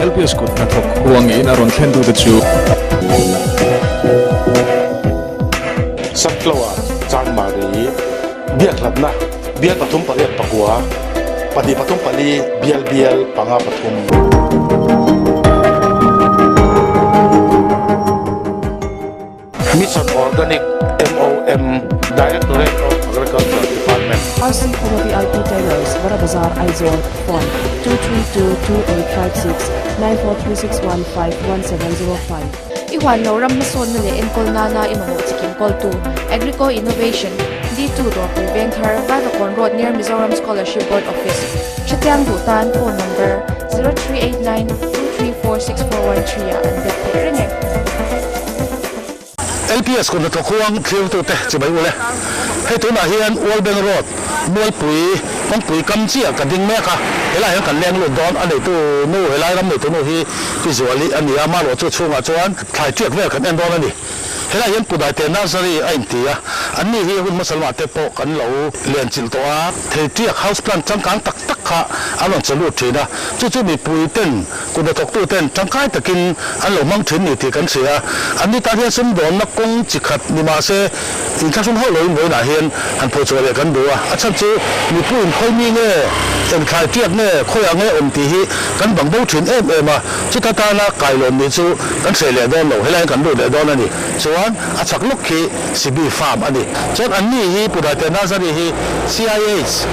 LPS kut hnathawk huangin a rawn thlen tute chu. Sunflower, Changmari, Biakhlatna, Bial pathum pariat pakua, pahnih pathum pali, Bial bial panga pathum. Mission Organic, MOM, Directorate of Agriculture Department. RC Pura VIP Tailors, Bara Bazar, Aizawl, Phone, 2322856, 9436151705. I huan lo ram hmasawnna leh enkawl nana i mamawh chikim kawltu, Agrico Innovation, D2 Dawrpui Vengthar, Vaivakawn Road near Mizoram Scholarship Board Office, Hrechiang duh tan phone number, 0389 2346413 ah an biak theih reng e. LPS kut hnathawk huang thlirtute chibai ule. Hei tunah hian Ualbeng Road, Mualpui, kawngpui kam chiah ka ding mek a, helaiah hian kan leng lut dawn a neitu nu, helai ram neitu nu hi Pi Zuali a ni a, amaherawh chu chhungah chuan thlai tiak vel kan en dawn a ni. Helaiah hian Pudaite Nursery a inti a, anni hi hun hmasa lamah te pawh kan lo len chilh tawh a, thei tiak house plant changkang tak tak kha an rawn che lut thin a, chu chu mipui ten Kut hnathawktu ten tangkai takin an lo hmang thin ni tih kan hria a, an ni tan hian sumdawnna kawng chi khat ni mah se inthlahrun hauh loin vawiinah hian han phaw chhuah leh kan duh a, a chhan chu mipui in khawi mi nge engthlai tiak nge khawiah nge awm tih hi kan bang bo thin em em a, chuta tana kailawn nih chu kan hreh leh dawn lo, helaiin kan lut leh dawn a ni. Chuan a chak lawk khi Sibi Farm a ni. Chuan an ni hi Pu Daite Nazari hi CIH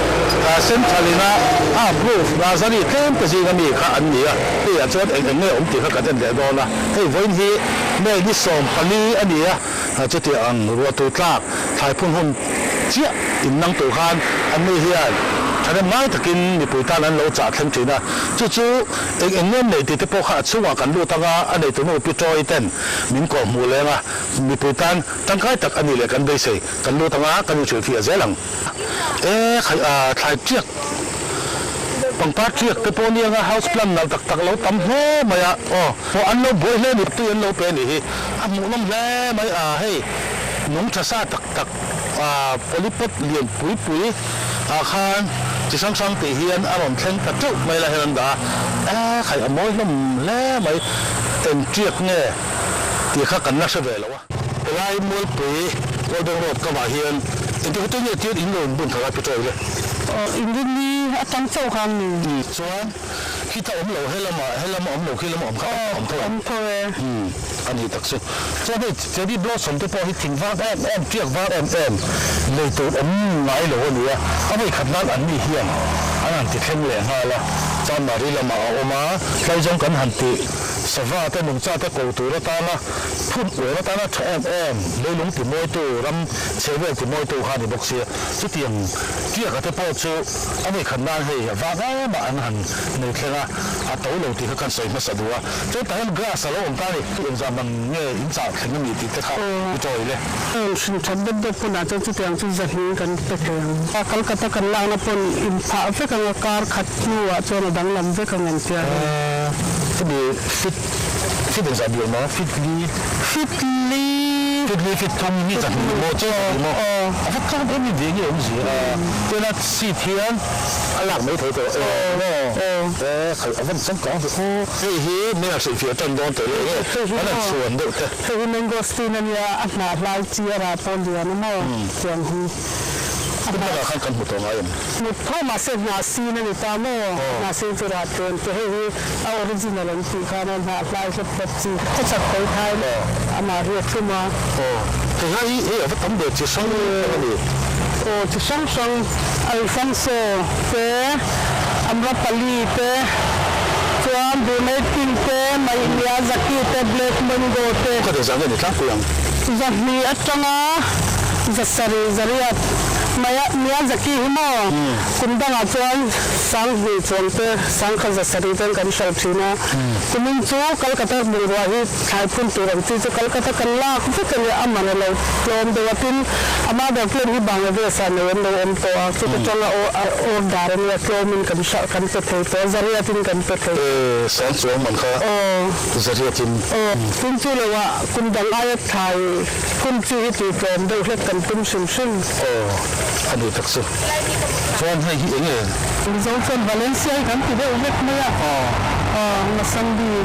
Central ina a approve Nazari tlem te zinga mi kha an ni a, hei ah chuan eng eng nge awm tih kha kan en leh dawn a. Hei vawiin hi May ni 14 a ni a, chutiang ang ruahtu tlak thlai phun hun chiah in nang tur khan an ni hian thahnem ngai takin mipui tan an lo chah thleng thin a, chu chu eng eng nge neih tih te pawh kha a chhungah kan lut anga a neitunu Pi Tawi ten min kawh hmuh leng a. Mipui tan tangkai tak a nih leh kan beisei, kan lut anga kan inhrilhfiah zel ang. E khai a, thlai tiak, pangpar tiak te pawh nia anga house plant nalh tak tak lo tam hle mai a, aw aw an lo buai hle ni, tui an lo pe a nih hi, a hmuhnawm hle mai a, hei nung tha sa tak tak a polypot lian pui pui ah khan chi hrang hrang tih hian a rawn thleng ta teuh mai lai hian an dah a, e khai a mawi hlawm hle mai, eng tiak nge? Tih kha kan la hre ve lo a. Helai Mualpui Golden Road kamah hian engti hotel nge tir in lo inbun thar a petrol le? Inrinni atang chauh khan ni. Chuan khita awm lo helama helama awm lo khi lama awm kha awm tho ang. Awm tho e. A ni tak chu. Chuan hei cherry blossom te pawh hi thing vak em em tiak vak em em lei tur awm ngai lo a ni a. A vawikhat nan an ni hian an han ti thleng leh nghal a. Chanmari lamah a awm a, tlaizawng kan han tih. Sava te nungcha te ko tur atana phun uar atana tha em em leilung ti mawitu ram chhe vel ti mawitu kha a ni bawk sia. Chutiang tiaka te pawh chu a nei khat nan hei vang em ah an han nei thleng a, a to lo tih kha kan sawi hmasa duh a. Chuan tah hian grass a lo awm ta a ni. Engzah man nge in chah thleng a ni tih te kha i tawi le. Heng hrin that deuh deuh hmunah chuan chutiang chu zahni kan pe thei ang. Calcutta kan lakna pawn inphah vek ang a, kar khat hnuah chuan a danglam vek ang an tia hei. Chumi fit fit engzah bial maw? Fit li. Fit li. Fit li fit thum hi zahni maw chiang zahni maw? A va tlak em em ve nge awmzia a. Tuna seat hian a lak mai thei tawh e maw? E khalh a van changkang ve aw. Hei hi mei a hrilhfiah tan dawn teh leh nge an han chhuan deuh te. Hei hi mangosteen a nia, a hnah hlai chi a rah pawh lian a maw tiang hi. A hnah khan kan hmu tawh ngai em? Hmu tho mahse hnah sin a ni ta maw? Hnah sin chu rah tlem te hei hi a original an tih khan a hnah hlai hlep hlep chi khaw chak tho thai amah hi a thlum a. Aw hei hi hei a va tam ve chi hrang hrang a ni. Aw chi hrang hrang alfonso te amrapali te chuan brunei pink te miyazaki te black mango te. Khaw te zah nge ni tlangpui ang? Zahnih atanga zasarih zariat Miyazaki hi maw kum dangah chuan sanghnih chuang te sangkhat zasarih ten kan hralh thin a, kumin chu Calcutta bungrua hi thlai phun tur ang chi chu Calcutta kan lak vek a nia, a man a lo tlawm deuh a, tin a mother plant hi Bangladesh ah nei an lo awm tawh a, chuta tanga order a nia tlawmin kan hralh kan pe thei tawh a, zariatin kan pe thei. Sang chuang man kha zariatin. Tin chu lo ah kum dang aia thlai phun chi hi tih tlawm deuh hlek kan tum hrim hrim. Aw, a ni tak chu. Chuan hei hi eng nge? Mizo chuan Valencia hi kan ti deuh vek mai a. Aw. Masambi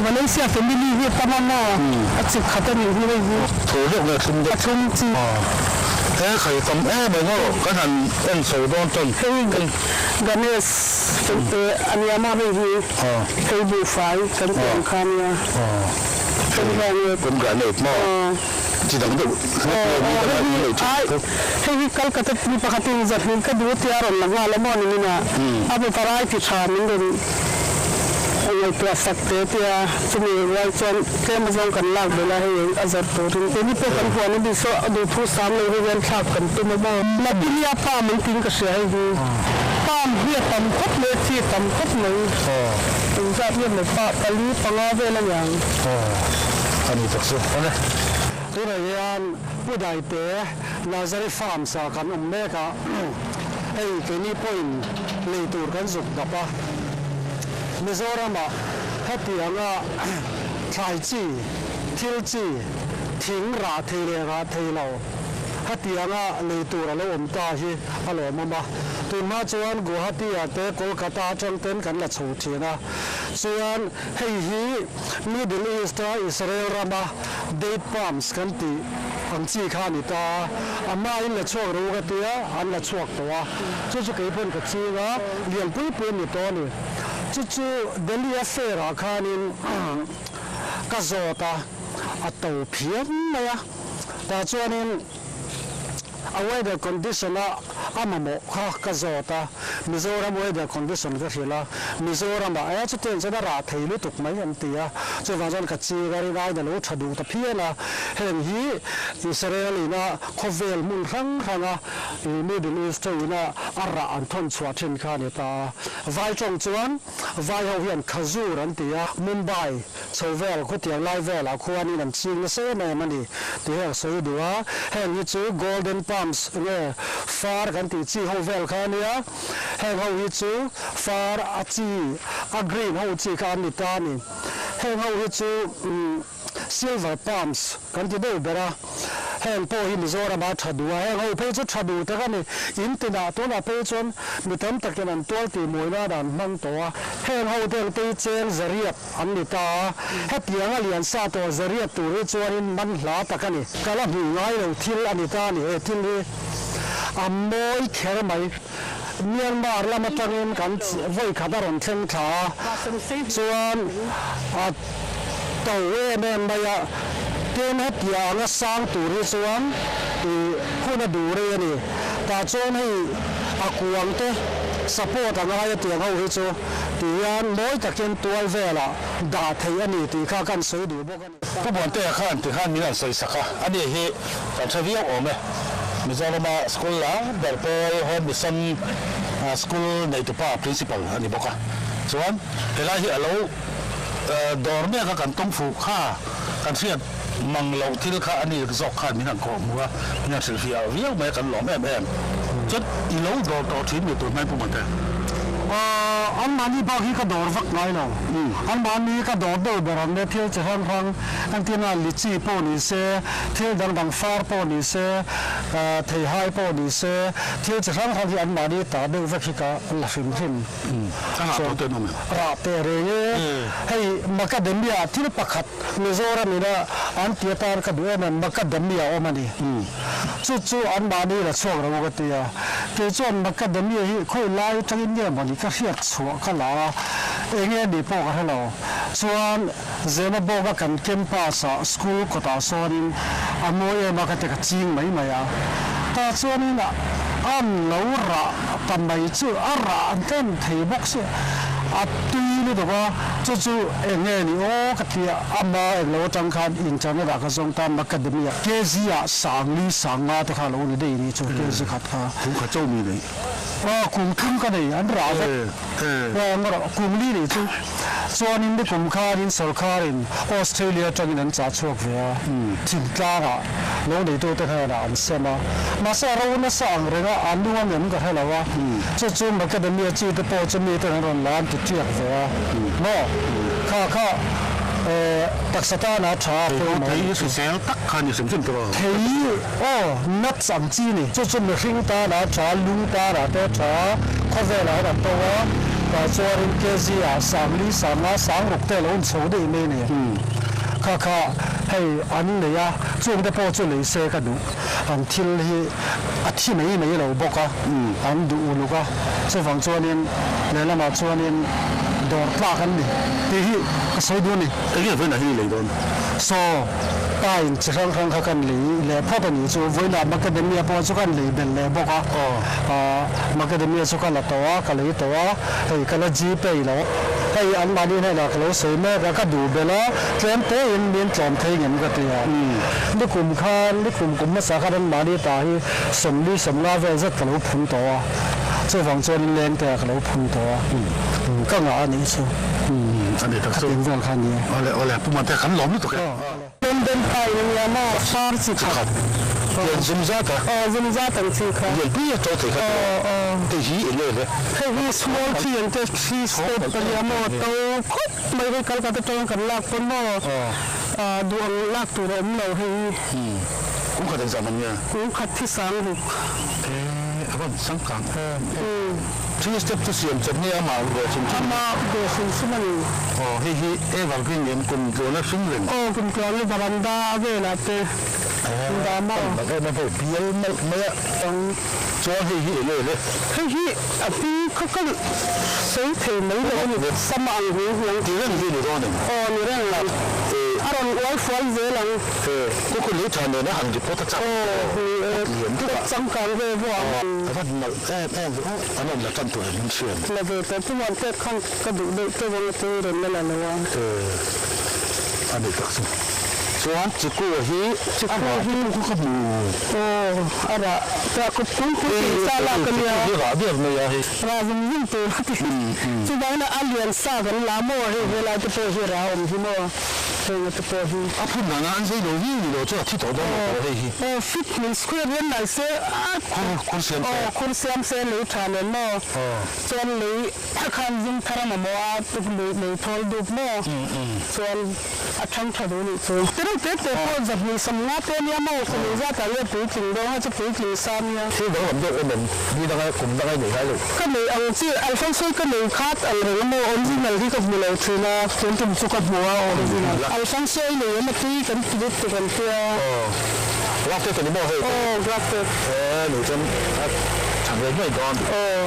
Malaysia family hi a tam a maw a chi khat a nih hi hei hi. Tho deuh nge thlum deuh? A thlum chi. He khai tam em em aw kan han en chho dawn chuan. Hei Ganesh a nia maw hei hi hei buhfai kan tih ang kha a nia. Hei pomegranate maw chi dang deuh Hei hi Calcutta mi pakhatin zahnih ka duh tia rawn la nghal a maw ni min a, a bu variety tha min rawn ngaihtuah sak te tia chumi rual chuan tlem azawng kan lak belh a hei a zawrh turin keini pawh kan huan a ni saw a duhthu sam lo hi hian thlak kan tum a maw. Latinia palm an tiin ka hria hei hi palm hi a tam khawp mai a chi a tam khawp mai engzat nge maw pali panga vel a niang. Aw a ni tak chu awle. Tunah hian Pu Daite Nazari Farms ah kan awm mek a, hei keini pawhin lei tur kan zuk dap a. Mizoramah hetianga thlai chi, thil chi, thing rah thei leh rah thei lo hetianga lei tur a lo awm ta hi a lawmawm a. Tunhma chuan Guwahati ah te Kolkata atang ten kan la chho thin a, chuan hei hi Middle East a Israel rama Date palms kan tih ang chi kha a ni ta a, a hmain la chhuak ro ka tia, an la chhuak tawh a, chu chu kei pawn ka ching a, lian pui pui a ni tawh a ni. Chu chu Delhi a fair ah khanin ka zawt a, a to phian mai a, tah chuanin A weather condition a a mamawh kha ka zawt a, Mizoram weather condition ka hrilh a, Mizoram ah e chutiang chuan a rah thei lutuk mai an ti a, chuvang chuan ka ching a ringain a lo tha duh ta phian a, heng hi Israel in a khawvel hmun hrang hrang a Middle East ho in a a rah an thawn chhuah thin kha a ni ta a, vai tawng chuan vai ho hian khazur an ti a, Mumbai Chho vel khutiang lai velah khuanin an ching nasa em em a ni tih hi a sawi duh a, heng hi chu Golden Palms nge far kan tih chi ho vel kha a nia, heng ho hi chu far a chi a green ho chi kha an ni ta a ni, heng ho hi chu Silver Palms kan ti deuh ber a. Heng pawh hi Mizoram a tha duh a, heng ho phei chu tha duh tak a ni. In tinah tunah phei chuan mi tam takin an tual tih mawi nan an hmang tawh a. Heng ho te ang te hi cheng zariat an ni ta a, hetiang a lian sa tawh zariat tur hi chuanin man hla tak a ni. Ka la hmuh ngai lo thil a ni ta a ni, he thil hi a mawi kher mai. Myanmar lam atangin kan vawi khat a rawn thleng thla a, chuan a to em em mai a, tin hetiang anga sang tur hi chuan ih hun a duh rei a ni. Tah chuan hei a kuang te support a ngai a tiang ho hi chu ti hian mawi takin tual velah dah theih a ni tih kha kan sawi duh bawk a ni. Pu Buantea khan ti khan min an sawi sak a, ani hi kan hre viau awm e. Mizorama school la ber pawl Home Mission School neitupa Principal a ni bawk a. Chuan helai hi a lo dawr mek a kan tawng fuh kha kan hriat mang loh thil kha ani zawk khan min han kawh hmu a, min han hrilhfiah viau mai a kan lawm em em. Chuan i lo dawr tawh thin ni tur hmai Pu Buantea? Anmahni bak hi ka dawr vak ngai lo. Anmahni ka dawr deuh ber ang e thil chi hrang hrang entirna litchi pawh ni se, thil dang dang far pawh ni se, theihai pawh ni se, thil chi hrang hrang hi anmahni ta deuh vek hi ka la hrim hrim. A rah tawh te an awm em? Rah teh reng e. Hei macadamia thil pakhat Mizoram ina an ti atan ka duh em em macadamia awm a ni. Chu chu anmahni la chhuak ro ka ti a. Kei chuan macadamia hi khawi lai atangin nge mawni ka hriat chhuah ka la a, enge nih pawh ka hre lo. Chuan Zemabawk a kan campus ah school kawtah sawnin a mawi em a ka ti ka ching mai mai a. Tah chuanin an lo rah ta mai chu a rah an tlem thei bawk si a tui lutuk a, chu chu eng nge ni aw ka ti a, ama eng lo atang khan internet ah ka zawng ta macadamia kg ah sangli sanga te kha a lo ni daih ni chu kg khat kha. Kum khat chauh mi nei. Aw kum thum ka nei an rah vek. Kum li nih chu chuanin ni kum khanin sorkarin Australia atangin an chah chhuak ve a, thingtlangah lo neitute hnenah an sem a. Mahse a ro nasa ang reng a, an nung ang em ka hre lo a, chu chu macadamia chi te pawh chu miten an rawn la an ti tiak ve a, maw? Kha kha taksa tana a tha a pawimawh. Thei hi hrisel tak kha ni hrim hrim tawh. Thei aw, nuts ang chi ni. Chu chu mihring tana a tha, lung tana te a tha, khawvelah hian a to a. Tah chuanin kg ah 40, 50, 60 te a lo inchho daih mai a ni. Kha kha hei an nei a, chungte pawh chu lei se ka duh. An thil hi a thi mai mai lo bawk a, an duh uluk a, chuvang chuanin lehlamah chuanin dawr tlak an ni tih hi ka sawi duh a ni. Enge vawiinah hian i lei dawn? Saw, pine chi hrang hrang kha kan lei leh phawt a nih chu. Vawiinah macadamia pawh chu kan lei belh leh bawk a, macadamia chu ka la tawh a, ka lei tawh a, hei ka la gpay lo. Hei anmahni hnenah ka lo sawi mek a, ka duh belh a, tlem tein min tlawm thei ngem ka ti a. Nikum khan, nikum kum hmasa khan anmahni ta hi 40, 50 vel zet ka lo phun tawh a, chuvang chuanin lengte ah ka lo phun tawh a, ka ngah a nih chu. A ni tak chu. Khatin vel kha a ni e. Awle, awle, Pu Mate kan lawm lutuk e. London pine a nia maw? Far chi khat. Lian zum zat a. Aw zum zat ang chi kha. Lian pui a to thei kha tawh. Aw aw. Hei hi eng nge le? Hei hi small tree ang te tree step a nia maw? To khawp mai hei Calcutta atanga kan lak pawn maw? Aw. Duh ang lak tur a awm lo hei hi. Kum khat engzah man nge? Kum khat hi sang ruk. E a rawn changkang em em. Tree step chu siam chawp nge amah ve hrim hrim? Amah ve hrim hrim a ni. Aw hei hi evergreen em kum tluana hrim reng. Aw kum tluana varanda a velah te dah maw? Aw kan em a hei bial malh mai a. Chuan hei hi enge le? Hei hi a hming kha ka sawi thei mai lo a ni. Sama ang hu hian. Ti reng hi ni dawn em? Aw ni reng lo. A rawn uai fual zel ang. Ku khu lei tha nena han report a chak. Aw ni e. Lian deuh a. Changkang ve vawh ang. A va nalh em em ve aw. An rawn la tan tur em in hriat. La ve tawh chu an pek khan ka duh deuh teuh ang a tui rawn la la lo a. A ni tak chu. Chuan Chiku hi a rah hi chu ka hmu. Aw a rah rah kawp kung pui tih sa lak a nia. Chiku hi rah ber mai a hei. Rah vung vung tur a ti. Chuvangin a lian sa kan la maw hei helai te pawh hi rah awm hi maw heng te pawh hi. A phun nana an zei lo viau ni lo chu a thi tawh dawn lo tawh hei hi. Aw fit hmel square rian lai se a. Khur khur siam se. Aw khur siam se lei tha nen maw. Chuan lei a khan zing thar a mamawh a tuk lui lei thawl dup maw. Chuan a thang tha duh nih chu. Tereuh te te pawh 200 sawmnga te nia maw kum engzat ah nge puitling dawn a chu puitling sa nia. Thil danglam deuh em em ni danga kum danga i nei ngai lo. Ka nei ang chi Alfonso ka nei khat ang reng a maw original hi ka hmu lo thin a tun tum chu ka hmu a original. Alfonso i nei em a tui kan ti lut tuk an tia. Aw grafted a ni maw hei. Aw grafted. E nei chuan a tha ve ngei dawn. Aw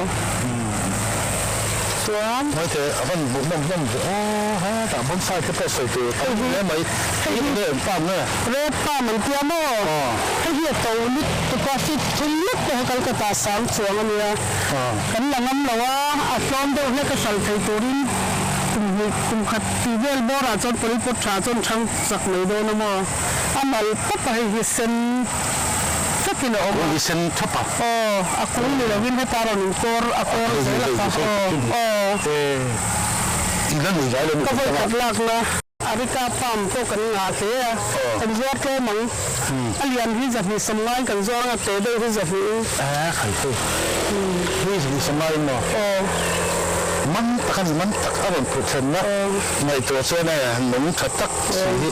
chuan. Hmaite a van hmuh nawm hlawm ve aw ha tah bonsai te pawh sawi tur tam hle mai. Hei hi enge eng palm nge? Red palm an tia maw? Hei hi a to lut tuk a fit thum lek pawh hi Calcutta sang chuang a nia. Kan la ngam lo a, a tlawm deuh hlek a hral thei turin kum hnih kum khat tih vel bawrah chuan polypot tha chuan thang chak mai dawn a maw? A mal pawp a hei hi sen vekin a awm a. Kung hi sen thap a. Aw, a kung ni lovin heta rawn inkawr a kawr zel a kha. Aw, aw. I la nei ngai lo ni Ka vawi khat lakna. Arika palm pawh kan ngah hle a, kan zuar tlem ang. A lian hi 250 in kan zuar ang a, te deuh hi 200 in. A khai chu hi 250 in maw? Aw. Man tak a ni, man tak a rawn phut thlenna ngaihtuah chuan e nung tha tak si hi.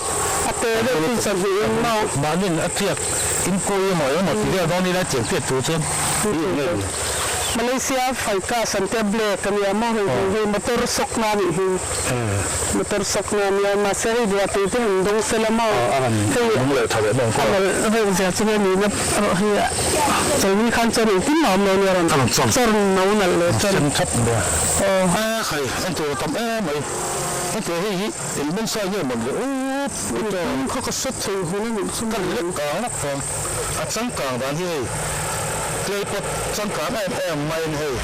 A te deuh hi 200 in maw? Mahniin a tiak in kawi emaw engemaw ti vel dawn ila tiang tiat tur chuan hi eng nge ni? Malaysia Faikas an tia black a nia maw hei hei motor sawk na anih hi. Motor sawk na ania mahse hei duah tui te han dawng sela maw hei a nalh reuh zia chu hei nihna erawh hi chawlhni khan chuan engtin mah awm lo ania rawn chawr no nalh leh tan aw. Khai en tur a tam em mai en tur hei hi eng bonsai nge mawn le up tum kha ka hre thei hun a nih chu ka lek kang lak thawm a changkang dan hi hei clay pot changkang em em maiin hei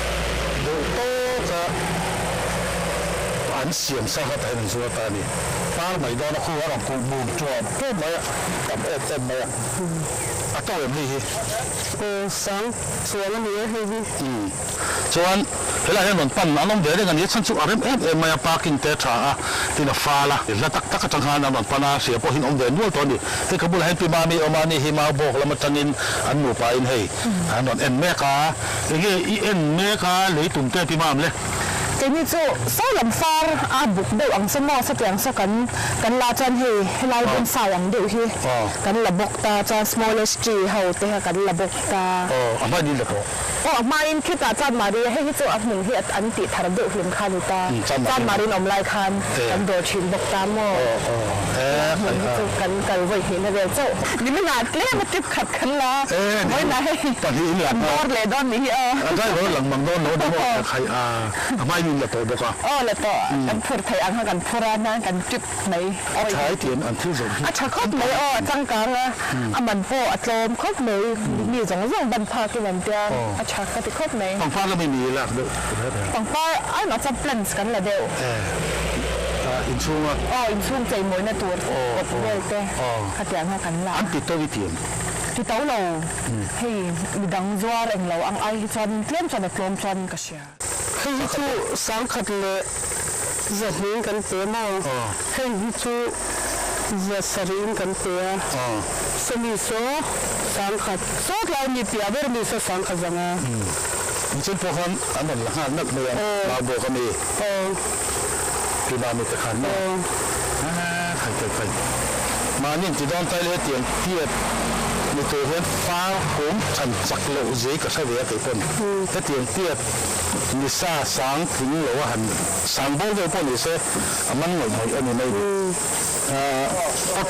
duh tawk a. An siam sa kha tahin an zuar ta a ni. Par mai dawn a khu a rawn kuh bum tuam tuam mai a, tam em em mai a. A to em hei hi? Aw sang chuan a ni e hei hi. Umm. Chuan helaiah hian rawn pan an awm ve reng a ni a, chhan chu a rem em em mai a, parking te a tha a, tin a fal a, hla tak tak atang khan an rawn pan a, hria pawh hi an awm ve nual tawh a ni. Hei ka bulah hian Pi Mami awm a, ani hi mau bawk lam atangin an nupa in hei an rawn en mek a, enge i en mek a lei tum te Pi Mam le? Keini chu saw lam far a buk deuh ang chu maw satiang saw kan kan la chuan hei helai bonsai ang deuh hi kan la bawk ta chuan smallest tree ho te kha kan la bawk ta. Aw a hmain in la tawh. Aw a hmain khitah chuan Maria hei hi chu a hmun hi an tih thar deuh hlim kha a ni ta. Chuan Marin awm lai khan kan dawr thin bawk ta maw. A hmun hi chu kan kal vawi hnihna vel chauh. Nimin ah tlem a trip khat kan la vawiinah hei kan dawr leh dawn nih hi aw. A driver lang mang dawn lo ni maw khai a a hmain in la tawh bawk a. Aw la tawh kan phur theih ang kha kan phur a nan kan trip mai. A tha i tian an thil zawrh hi. A tha khawp mai aw a changkang a a man pawh a tlawm khawp mai mi zawng zawng ban phak in an tia a tha ka ti khawp mai. Pangpar lam in i lak deuh ka hre reng. Pangpar ai mah chuan plants kan la deuh. Inchhung a. Aw inchhung cheimawina tur kawp vel te khatiang kha kan la. An ti to i tian. Ti to lo hei midang zuar englo ang ai hi chuanin tlem chuan a tlawm chuanin ka hria. Hei hi chu sangkhat leh zahnih kan pe maw? Hei hi chu zasarih kan pe a, sawmi saw sangkhat saw tlai mi piah ber mi saw sangkhat zang a. Nichen pawh khan an rawn la nghal nalh mai a, nau bawk a mi pi mami te khan maw? Khai khai khai. Mahni inti dawn tai leh tiang tiat ni tur hian far kawm chhan chak loh zui ka hre ve a kei pawn. Hetiang tiat ni sa sang tling lo a han sang bawr vel pawh ni se a man ngawih ngawih a ni mai ni. Pot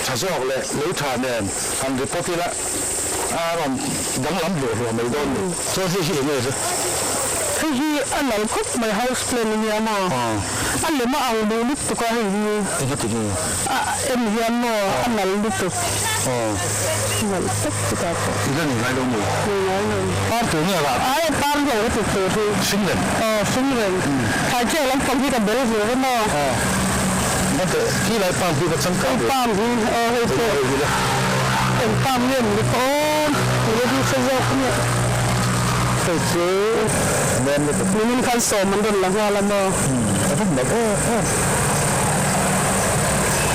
tha zawk leh lei tha nen han ri pot ila a rawn danglam hluah hluah mai dawn ni. Chuan hei hi eng nge chu? Hei hi a nal khawp mai house plant a nia maw? A lem a ang duh lutuk a hei hi. Eng a ti nge? A en hian maw a nal lutuk. Nalh tak chutah pawh. I la nei ngai lo maw? Nei ngai lo. Par tur nge rah? Ai a par lo ka ti tur hi. Hring reng? Aw hring reng. Thlai chiah lampang hi ka bel ve ve maw? Aw. Mate khi lai palm hi ka changkang ve. Hei palm hi aw hei pawh. Eng palm nge ni pawh aw tih hi hre zawk nia. Hei chu nem lutuk. Nimin khan sawm an rawn la nghal a maw? A rawn la em em.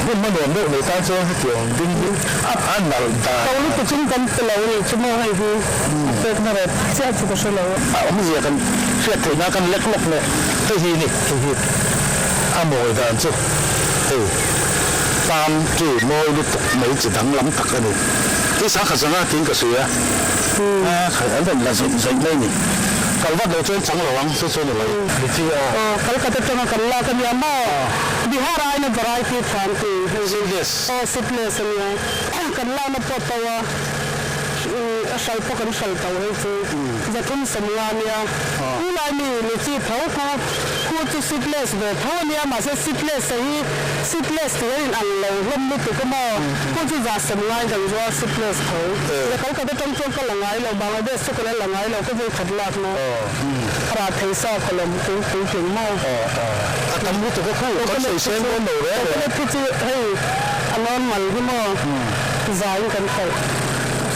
Hmun a nuam deuh nei tan chuan hetiang ding hi a nalh dan. Ko lutuk in kan pe lo nih chu maw hei hi a pekna rawt chiah chu ka hre lo. A awmzia kan hriat theih nan kan lek lawk leh hei hi ni hei hi a mawi dan chu hei palm tree mawi lutuk mai chi danglam tak a ni. Hei sangha zanga tiin ka sawi a, a an rawn la zaih zaih mai a ni. Kal vat lo chuan chang lo ang chu chu ni lo. Mithi a. Aw Kolkata atanga kan lak a nia maw? Bihar aina variety than ti hei hi. Seedless. Aw seedless a nia. Kan lakna pawh to a, a hral pawh kan hral to hei chu. Zathum sawmnga a nia. Chu lai mi litchi tho khu khu chu seedless ve tho a nia mahse seedless a hi seedless tih a inang lo hlawm lutuk a maw? Khu chu za sawmngain kan zuar seedless tho. Kolkata atang chuan ka la ngai lo, Bangladesh chu ka la la ngai lo ka vawi khat lakna. A rah thei sa ka lawm pui pui tling maw? A tam lutuk a khu kan sawi sen dawn lo reng reng. Coconut hi chu hei a normal hi maw zaiin kan hralh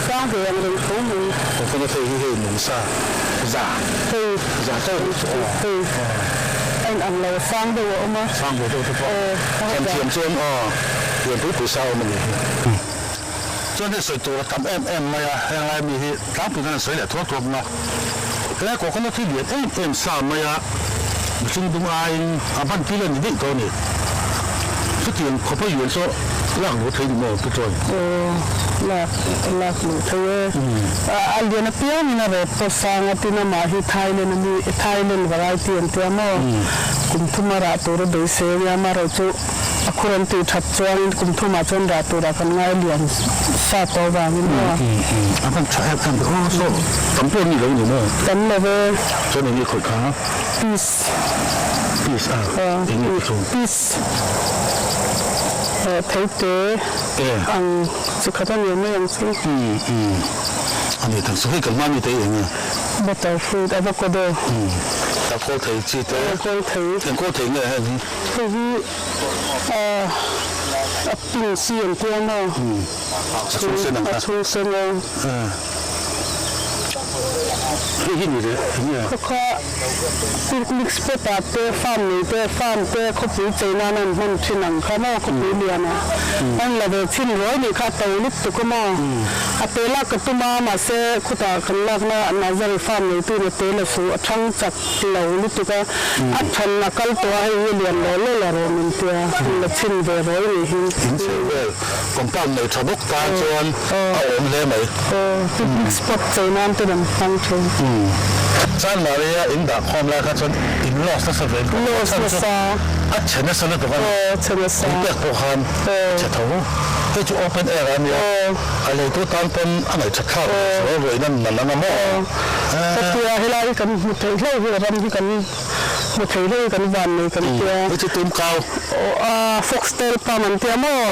sang ve ang reng tho mai. Coconut hei hi hei nung sa za hei za tawk chu aw. Hei a in ang lo a sang deuh a awm a. Sang ve deuh te pawh thiam thiam chuan aw lian pui pui sa a awm a nih hi. Chuan hei sawi tur a tam em em mai a, heng lai mi hi tlangpui khan an sawi leh thuak thuak na. Helai coconut hi lian em em sa mai a, mihring dum aiin a ban pil a ni daih tawh a ni. Chutiang khawpa lian chu lak luh thei ni maw pu Chuan? Aw, lak lak luh thei e. A lian apiangin a rawt pawh sang a, tin amah hi Thailand a mi, Thailand variety an tia maw? Kum thuma rah tur a beisei a nia, amaherawhchu chu A khur an tih that chuan kum thumah chuan rah turah kan ngai lian sa tawh avangin maw? A hman tha em em aw saw tam pawh ni lo ni maw? Tam lo ve. Chuan eng nge khawih kha? Peace. Peace a eng nge chu? Peace thei te ang chi khat a ni mai ang chu. A ni tak chu hei kan hma mi te eng nge? Butter fruit avocado. A kawl thei chi te. A kawl thei. Eng kawl thei nge heng hi? Hei hi a pink si an tia maw? A chhung sen ang kha. A chhung sen a. Hei hi ni leh eng nge? Khawkha picnic spot ah te farm nei te farm te khawpui chei nana an hman thin ang kha maw khawpui lian ah an la ve chhin ruai nih kha a to lutuk a maw a te lak ka tum a mahse khutah kan lakna nursery farm neitu in a te la suh a thang chak lo lutuk a a than a kal tawh a hei hi lian lo lo la rawh min tia an la chhin ve ruai nih hi. In chei vel compound nei tha bawk tan chuan a awm hle mai. Aw picnic spot chei nan ten an hmang thin. Chan Maria in dah khawm lai kha chuan in loss nasa ve in Loss nasa. A chhe nasa lutuk a ni. Aw chhe nasa. In pek pawh khan a chhe tho. Hei chu open air a nia. A leitu tan pawn a ngaihṭhat thlak lo ruaih nan nalh ang a maw. Ka tia helai hi kan hmu theih hlauh hi ram hi kan hmu thei hlauh hi kan van nei kan tia. Hei chu tum kau. Aw foxtail palm an tia maw?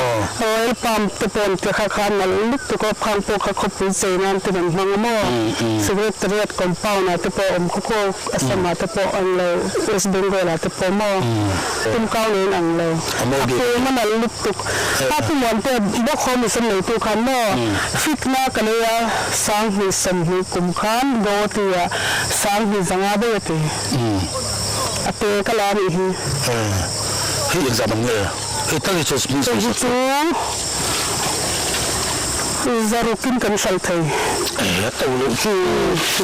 Royal palm te pawh an tia kha kha a nalh lutuk a, khang pawh kha khawpui chei nan ten an hmang a maw? Secretariat compound ah te pawh a awm khaw khaw Assam ah te pawh an lo West Bengal ah te pawh maw? Tum kau nei in ang lo. A kung a nalh lutuk. Kha pu Muante bawk home mission neitu khan maw? Fitna ka lei a 20 20 kum khan Guwahati ah 20 5 daih a ti. A te ka la nih hi. Hei engzah man nge? Hei tal hi chu hming sawi sawi. Hei chu zarukin kan hralh thei. A to loh chu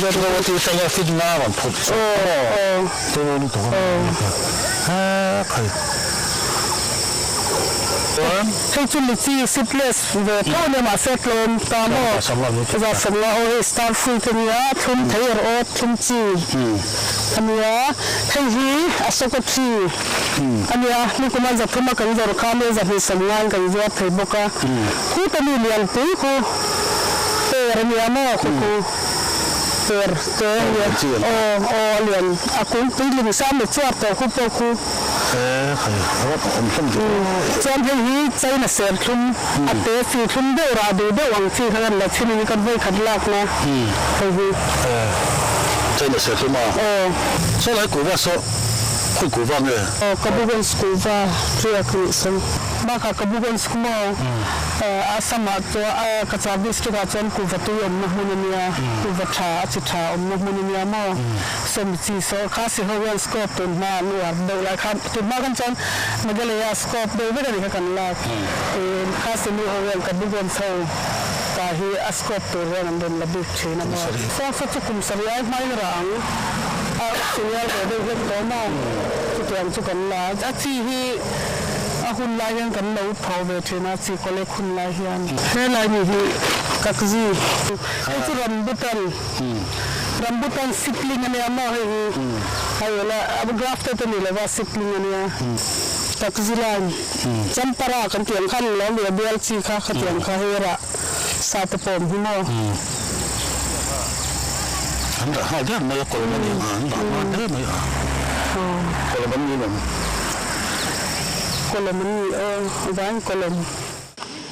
Guwahati atanga fitna rawn phawt chu maw? To lutuk a ni. Khai. Hei chu litchi seedless ve tho a nia mahse tlawm ta maw? Za 50 aw hei star fruit a nia thlum thei er aw thlum chi a nia hei hi Ashoka tree a nia nikuma 300 a kan zawrh kha nia 250 in kan zuar thei bawk a khuta mi lianpui khu per a nia maw khu khu per te a nia aw aw a lian a kungpui ling sa mature tawh khu pawh khu. Chuan hei hi China serthlum a te chi thlum deuh rah duh deuh ang chi kha kan la chhin in kan vawikhat lakna hei hi. China serthlum a? Aw. Saw lai kuhva saw khawi kuhva nge? Aw Kabuganj kuhva riak nih saw. Bakah Kabuganj khu maw Assam ah chuan Cachar district ah chuan kuhva tui awmna hmun a nia, kuhva tha a chi tha awmna hmun a nia maw? Sawm chi saw kha si ho hian scope tun hma an uar deuh lai kha tun hma khan chuan Meghalaya scope deuh vek a nih kha kan lak kha si nu ho hian ka bugon chho ta hi a scope tur hian an rawn la bik thin a maw. Saw saw chu kum sarih ai hmain rah ang a senior ve deuh hlek tawh maw chutiang chu kan la a chi hi a hun lai hian kan lo pho ve thin a chi collect hun lai hian. Helai ni hi kakzi hei chu rambutan. Rambutan seedling a nia maw hei hi hei ela a grafted a ni lova seedling a nia takzilan champara kan tih ang khan lo leh a bial chi kha khatiang kha hei rah sa te pawh awm hi maw. An rah nghal der mai a kawlawm a ni ang a an rah nghal der mai a kawlawm an ni lo. Kawlawm an ni aw vain kawlawm.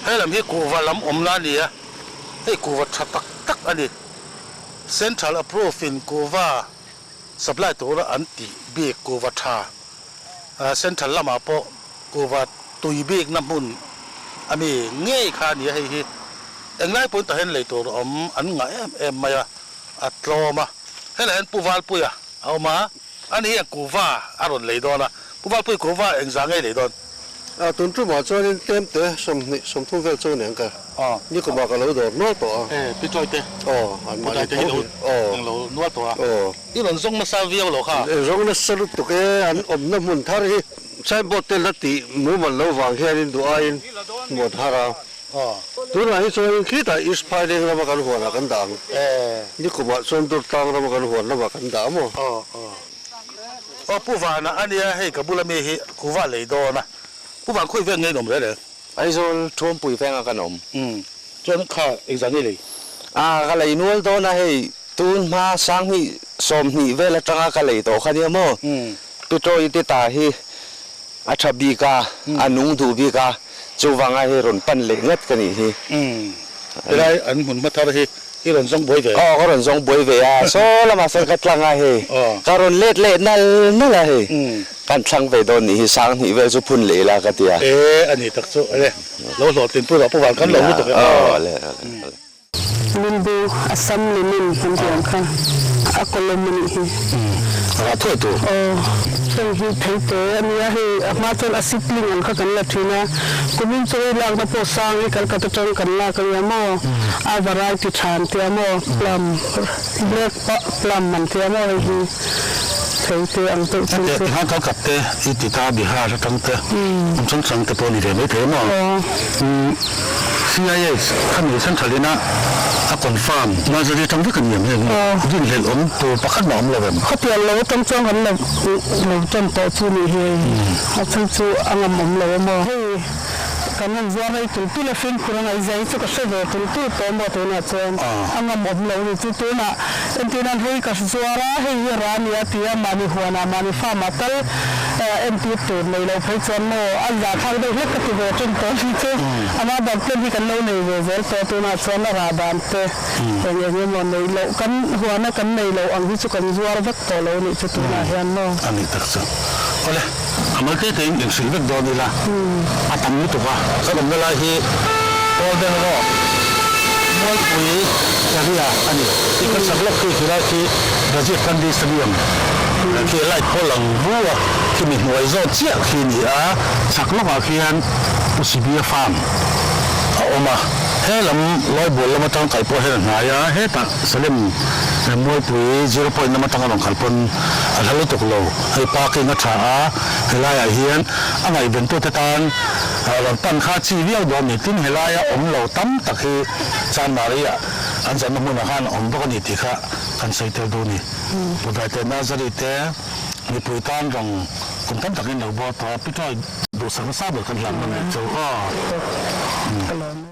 Hei lam hi kuhva lam awmna a ni a. Hei kuhva tha tak tak a ni. Central approve in kuhva supply tura an tih bik kuhva tha Central lamah pawh kuhva tui bikna hmun a mi ngei kha a ni a, hei hi englai pawhin tah hian lei tur awm an ngah em em mai a, a tlawm a. Helaiah hian Pu Valpuia a awm a. Ani hian kuhva a rawn lei dawn a, Pu Valpui kuhva engzah nge i lei dawn? A, tun tumah chuanin tlemte 20, 30 vel chu aniang ka nikumah ka lo dawr nual tawh a. E, Pi Tawite. Aw, an mahni tho hi. Aw. Eng lo nual tawh a. Aw. I rawn zawng nasa viau lo kha. Zawng nasa lutuk e, an awmna hmun thar hi signboard te la tih mumal lo vang hianin duh aiin hmuh an har a. Tunah hi chuan khitah East Phaileng rama kan huanah kan dah ang. Nikumah chuan Durtlang rama kan huan lamah kan dah maw? Aw Pu Vana a nia hei ka bula mi hi kuva lei dawn a. Pu Van khawi veng nge in awm rel e? Aizawl Thuampui venga kan awm. Chuan kha engzah nge lei? A ka lei nual dawn a hei tun hma 20 20 vel atanga ka lei tawh kha nia maw? Petrol i ti ta hi A tha bik a, a nung duh bik a, chuvanga hei rawn pan leh ngat ka nih hi. Helai an hmun hma thar hi i rawn zawng buai ve? Aw, ka rawn zawng buai ve a, saw lamah sawn ka tlang a hei, ka rawn let leh nal nal a hei, kan thlang ve dawn nih hi, 2000 vel chu phun leh ila ka ti a. E, a ni tak chu, ale, lo hlawhtlin pui rawh, Pu Van kan lo lutuk e. Aw, ale, ale, ale. Limbu, Assam Lemon kan tih ang kha. A kawlawm a nih hi. Rah thuai tur. Aw, heng hi thei te a nia, hei a hma chuan a seedling ang kha kan la thin a, kumin chu hei lakna pawh sang hi Calcutta atang kan lak a nia maw, a variety tha an tia maw, plum, black plum an tia maw hei hi thei te ang deuh chu. Hetiang tikhan Calcutta i ti ta Bihar atang te, hmun chang chang te pawh a ni ve maithei maw. CIH kha mi central ina a confirm nursery atang vek a ni em heng hi rinhlelh awm tur pakhat mah awm lo em? Khawpian lo atang chuan kan lo lo tan tawh chu nih hi a chhan chu a ngam awm lo a maw? Hei kan rawn zuar rei tul tul a fimkhur a ngaih zai chu ka hre ve tul tul tawh maw tunah chuan a ngam awm lo ni chu tunah entirnan hei ka zuar a hei hi ra a ni a ti a mahni huanah mahni farm ah tal Entir tur nei lo phei chuan maw a zahthlak deuh hlek ka ti ve ṭhin tawh ni chu. Ama dan tlem hi kan lo nei ve zel tawh a, tunah chuan a rah dan te eng eng emaw neih loh kan huana kan nei loh ang hi chu kan zuar vek tawh lo nih chu tunah hian maw. A nih tak chu. Awle, a mal te tein inhrilh vek dawn ila a tam lutuk a. Kan awmna lai hi Golden Rock, Mualpui area a ni. Tih kan sak lawk khi khilai khi Rajiv Gandhi Stadium khi light pawh lang vu a, khi mi hnuai zawt chiah khi a ni a, chhak lawkah khian Pu Sibia farm a awm a, he lam Lawibul lam atang kai pawh hian a hnai a, hetah Salem Mualpui zero point lam atanga rawn kal pawn a hla lutuk lo, hei parking a tha a, helaiah hian a ngaihventute tan rawn pan kha chi viau dawn ni, tin helaia awm lo tam tak hi Chanmari-ah an zanna hmunah khan a awm bawk a ni tih kha kan sawi tel duh a ni. Budai te Nazari te mipui tan rawng kum tam takin lo bawr tawh a, Peter duhsak nasa ber kan hlan na ngei chu aw.